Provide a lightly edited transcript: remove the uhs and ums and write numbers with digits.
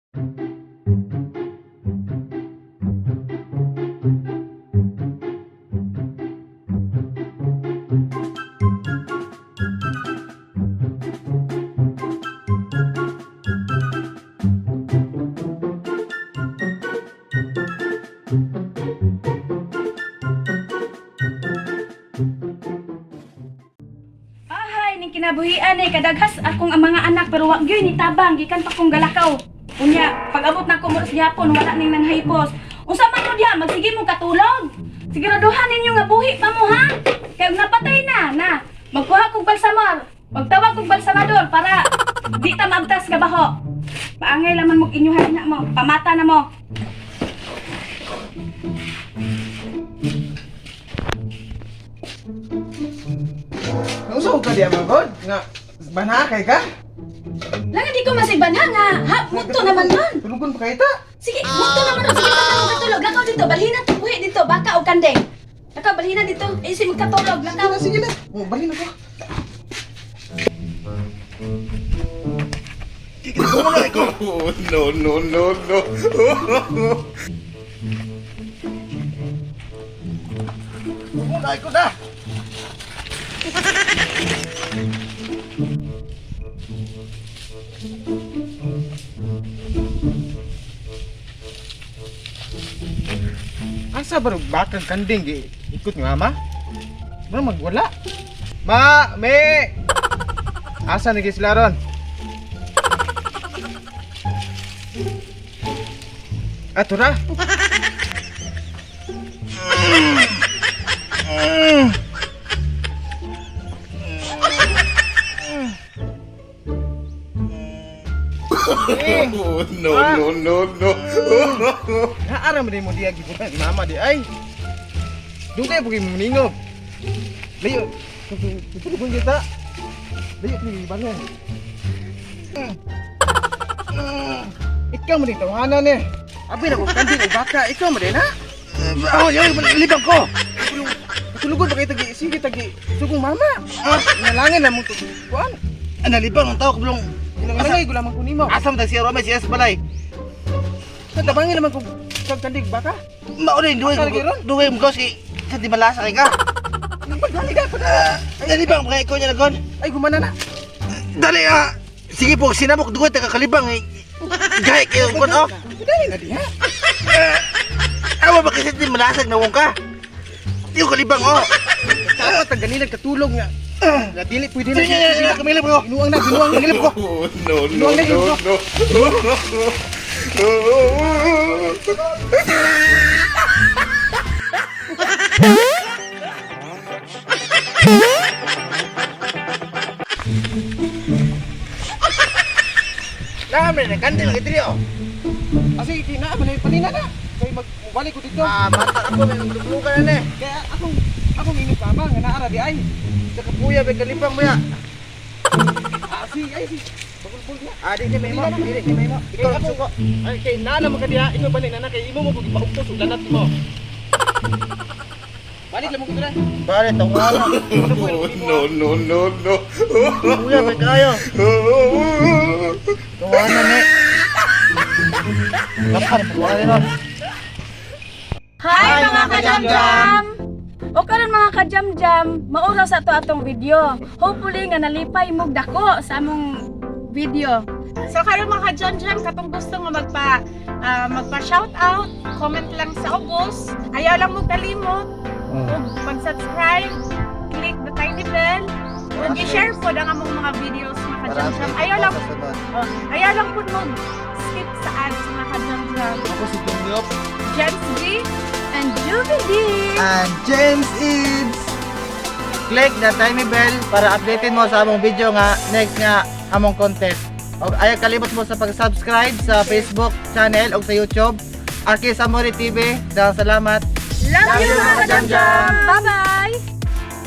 Ahay, ning kinabuhian eh, kadaghas akong ang mga anak pero wa gyud ni tabang gikan pa kong galakaw. Unya, pag abot na ko moras gihapon wala ning nanghipos. Unsa man mo diha, magsige mo katulog. Siguraduhan ninyo nga buhi pa mo ha. Kay ug napatay na na. Magkuha kog balsamor. Magtawag kog balsamador para di ta maabtas ka baho. Paangay laman mo inyuhan na mo. Pamata na mo. Nausaw ka diya, Magod? Nga, banakay ka? Lang di ko masigbanha nga. Ha, muto naman man. Tulugon pa kayo ta? Sige, muto naman ron. Sige, pa katulog. Lakaw dito, balhina to buhi dito, baka o kandeng. Lakaw, balhina dito. Eh, si magkatulog, Sige lakaw. na, sige na. Oh, bali na ko. Oh, no, no, no, no. Muna ko na. Asa ba bakang kanding gi ikot nga mama? Mura magwala. Ma, me. Asa ni sila ron? Ato ra. Oh, no, no, no, no. Naara man mo diya gibutan ni mama di ay. Dugay po kay muningob. Layo. Tutulugon kita. Layo ni balon. Ikaw man dito tawanan eh. Abi na ko kanding og baka ikaw man din ha. Oh, yun, libang ko. Tutulugon pa kay tagi sige tagi sugong mama. Ah, nalangan na mo to. Kuan. Ana libang ang tao kabulong. Nalangay ko lamang ko nimo. Asam ta siya Rome siya sa balay. Sa tabangin naman ko kag kandig baka. Mao rin duwe Asa lagi ron? duwe mo si sa di malasa kay ka. Nagpadali ka pa. Nalibang mga ikaw niya lagon. Ay gumana na. Dali ah. Sige po, sinabok duwe ta kakalibang eh. Gahi kayo kon oh. Dali na diha. Awa ba kasi di malasag na wong ka? Di ko kalibang oh. Dapat ang ganina katulog nga. Nga dili pwede na. Sige niya niya kamilip ko. Binuang na, binuang na. Kamilip ko. Oh, no, no, no, no. Dami na kandil ang itri oh. Asi kina man ay panina na. Kay magbalik ko dito. Ah, mata ako may nagduglugan na ni. Kaya akong akong inig mama nga naara di ay. Sa kapuya may kalibang mo ya. Asi ay si bagulbul niya. Ah, di ni may mo. Di ni may mo. Ikaw ang suko. Ay kay nana man ka diha, ikaw balik na na kay imo mo kog ipaugtos ug lanat nimo. Balik lang mo ko dira. Bale, tawanan. Oh, no, no, no, no. Kuya, may kayo. Tawanan eh. Kapar, tawanan ron. Hi, mga kajam-jam! O karon mga kajam-jam, maura sa ato atong video. Hopefully nga nalipay mo dako sa among video. So karon mga ka-jam-jam, katong gusto nga magpa shout out, comment lang sa ubos. Ayaw lang mo kalimot ug mag-subscribe, click the tiny bell, ug i-share pod ang among mga videos mga ka-jam-jam. Ayaw lang oh, ayaw lang pod mo skip sa ads mga ka-jam-jam. Ako si Junior James G. And Juvie D! And James Eads. Click the tiny bell para updated mo sa among video nga next nga among content. Og ayaw kalimot mo sa pag-subscribe sa Facebook channel o sa YouTube. Arki Samori TV. Daghang salamat. Love you mga Love you, mga kajam-jam! kajam-jam! Bye-bye!